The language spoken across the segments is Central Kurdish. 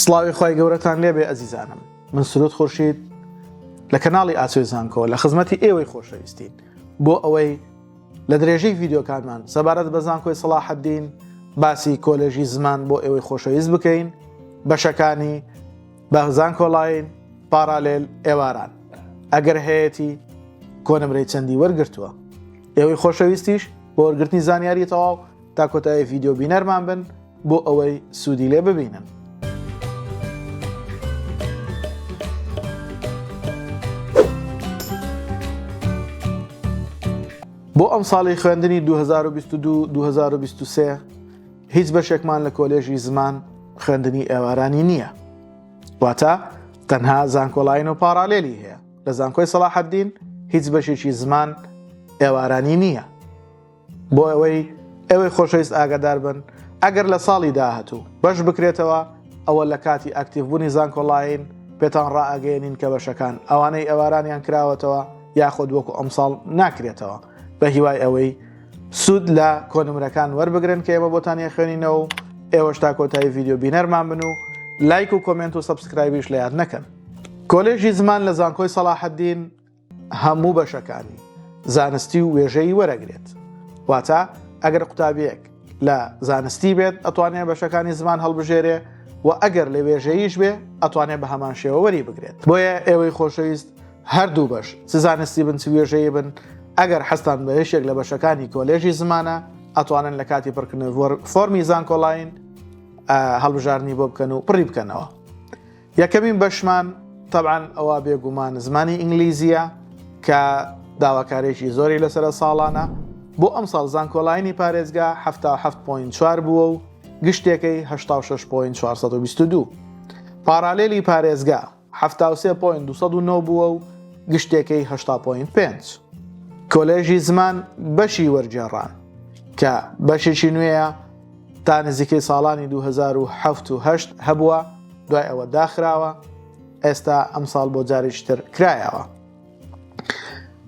سڵاوی خوای گەورەتان لێبێ ئەزیزانم من سرود خورشید لە کەناڵی ئاسۆی زانکۆ لە خزمەتی ئێوەی خۆشەویستین بۆ ئەوەی لە درێژەی ڤیدیۆکانمان سەبارەت بە زانکۆی سەڵاحەدین باسی کۆلێژی زمان بۆ ئێوەی خۆشەویست بکەین بەشەکانی بە زانکۆلاین پارالێل ئێواران ئەگەر هەیەتی کۆنمرەی چەندی وەرگرتووە ئێوەی خۆشەویستیش بۆ وەرگرتنی زانیاری تەواو تا کۆتایی ڤیدیۆ بینەرمان بن بۆ ئەوەی سوودی لێ ببینن. بۆ ئەمساڵی خوێندنی 2022-2023 هیچ بەشێکمان لە کۆلێژی زمان خوێندنی ئێوارانی نییە. واتە تەنها زانکۆلاین و پاڕالێلی هەیە. لە زانکۆی سەڵاحەدین هیچ بەشێکی زمان ئێوارانی نییە. بۆ ئەوەی ئێوەی خۆشەویست ئاگادار بن ئەگەر لە ساڵی داهاتوو بەش بکرێتەوە ئەوە لە کاتی ئەکتیڤ بوونی زانکۆلاین پێتان ڕائەگەیەنین کە بەشەکان ئەوانەی ئێوارانیان کراوەتەوە یاخود وەکو ئەمساڵ ناکرێتەوە بە هیوای ئەوەی سوود لە کۆنمرەکان وەربگرن کە ئێمە بۆتان یەخوێنینەوە و ئێوەش تا کۆتایی ڤیدیۆ بینەرمان بن و لایک و comment و subscribe یش لە یاد نەکەن. کۆلێژی زمان لە زانکۆی سەڵاحەدین هەموو بەشەکانی زانستی و وێژەیی وەرەگرێت واتە ئەگەر قوتابیەک لە زانستی بێت ئەتوانێت بەشەکانی زمان هەڵبژێرێ و ئەگەر لە وێژەییش بێ ئەتوانێت بە هەمان شێوە وەری بگرێت بۆیە ئێوەی خۆشەویست هەردوو بەش چ زانستی بن چ وێژەیی بن ئەگەر حەزتان بە یەکێک لە بەشەکانی کۆلێژی زمانە ئەتوانن لە کاتی پڕکردنەوەی فۆرمی زانکۆلاین هەڵبژاردنی بۆ بکەن و پڕی بکەنەوە. یەکەمین بەشمان تەبعەن ئەوە بێگومان زمانی ئینگلیزیە کە داواکارێکی زۆری لەسرە ساڵانە بۆ ئەمساڵ زانکۆلاینی پارێزگا 77.4 بووە و گشتێکەی 86.422 پارالێلی پارێزگا 73.209 بووە و گشتێکەی 80.5 کۆلێژی زمان بەشی وەرگێڕان کە بەشێکی نوێیە تا نزیکەی ساڵانی 2007 و 8 هەبووە دوای ئەوە داخراوە ئێستا ئەمساڵ بۆ جارێکی تر کرایەوە.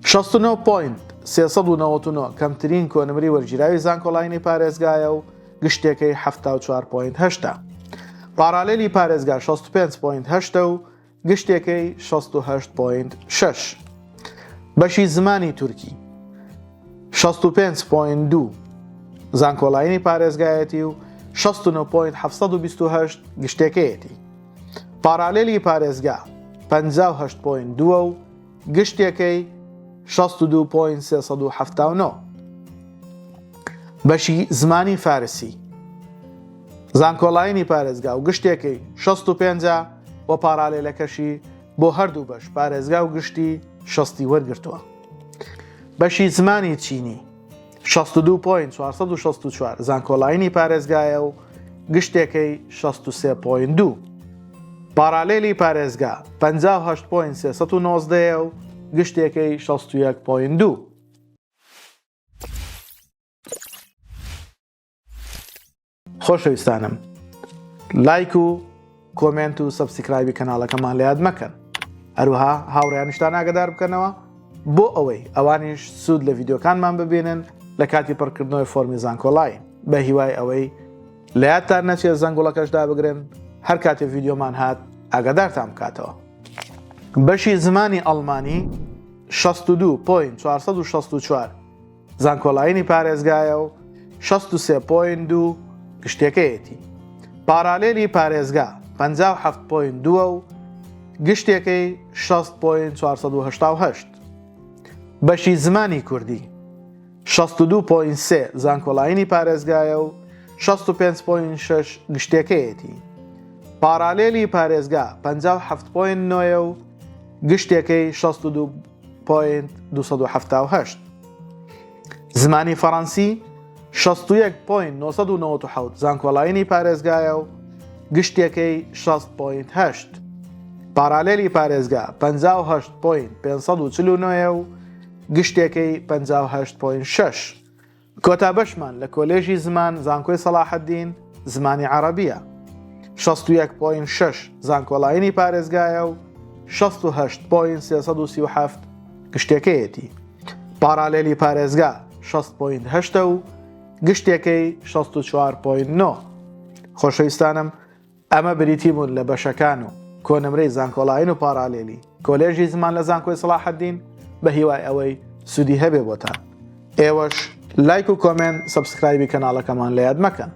69.399 کەمترین کۆنمری وەرگیراوی زانکۆلاینی پارێزگایە و گشتێکەی 74.8 پارالێلی پارێزگا 65.8 و گشتێکەی 68.6 بەشی زمانی تورکی 65.2 زانکۆلاینی پارێزگایەتی و 69.728 گشتێکەیەتی. پارالێلی پارێزگا 58.2 و گشتێکەی 62.379. بەشی زمانی فارسی زانکۆلاینی پارێزگا و گشتێکەی 65 و پارالێلەکەشی بۆ هەردوو بەش پارێزگا و گشتی شەستی وەرگرتووە. بەشی زمانی چینی 62.464 زانکۆلاینی پارێزگایە و گشتێکەی 63.2 پارالێلی پارێزگا 58.319 و گشتێکەی 61.2. خۆشەویستانم لایک و comment و subscribe ی کەناڵەکەمان لە یاد مەکەن هەروەها هاوڕیانیشتان ئاگدار بکەنەوە بۆ ئەوەی ئەوانیش سوود لە ڤیددیوکانمان ببینن لە کاتی پڕکردنەوەی فۆرمی زانکۆلاین بە هیوای ئەوەی لە یادتان نەچێت زەنگوڵەکەش دابگرن هەر کاتێ ڤیددیۆمان هات ئاگادارتان بکاتەوە بەشی زمانی ئەڵمانی 62.464 زانکۆلاینی پارێزگایە و 63 point دوو گشتێکەیەتی. پارالێلی پارێزگا 57 point دووە و گشتێکەی 60 point 488. بەشی زمانی کوردی 62 point سێ زانکۆلاینی پارێزگایە و 65 point شەش گشتێکەیەتی. پارالێلی پارێزگا 57 point نۆیە و گشتێکەی 62 point 278. زمانی فەڕەنسی 61 point 997 زانکۆلاینی پارێزگایە و گشتێکەی 60 point 8. پارالێلی پارێزگا 58 point 549 و گشتێکەی 58 point 6. کۆتا بەشمان لە کۆلێژی زمان زانکۆی سەڵاحەدین زمانی عەڕەبیە 61 point 6 زانکۆلاینی پارێزگایە و 68 point 337 گشتێکەیەتی پارالێلی پارێزگا 60 point 8 و گشتێکەی 64 point 9 خۆشەویستانم. ئەمە بریتی بوون لە بەشەکان و کۆنمرەی زانکۆلاین و پارالێلی کۆلێژی زمان لە زانکۆی سەڵاحەدین بە هیوای ئەوەی سوودی هەبێ بۆتان. ئێوەش لایک و comment subscribe ی کەناڵەکەمان لە یاد مەکەن.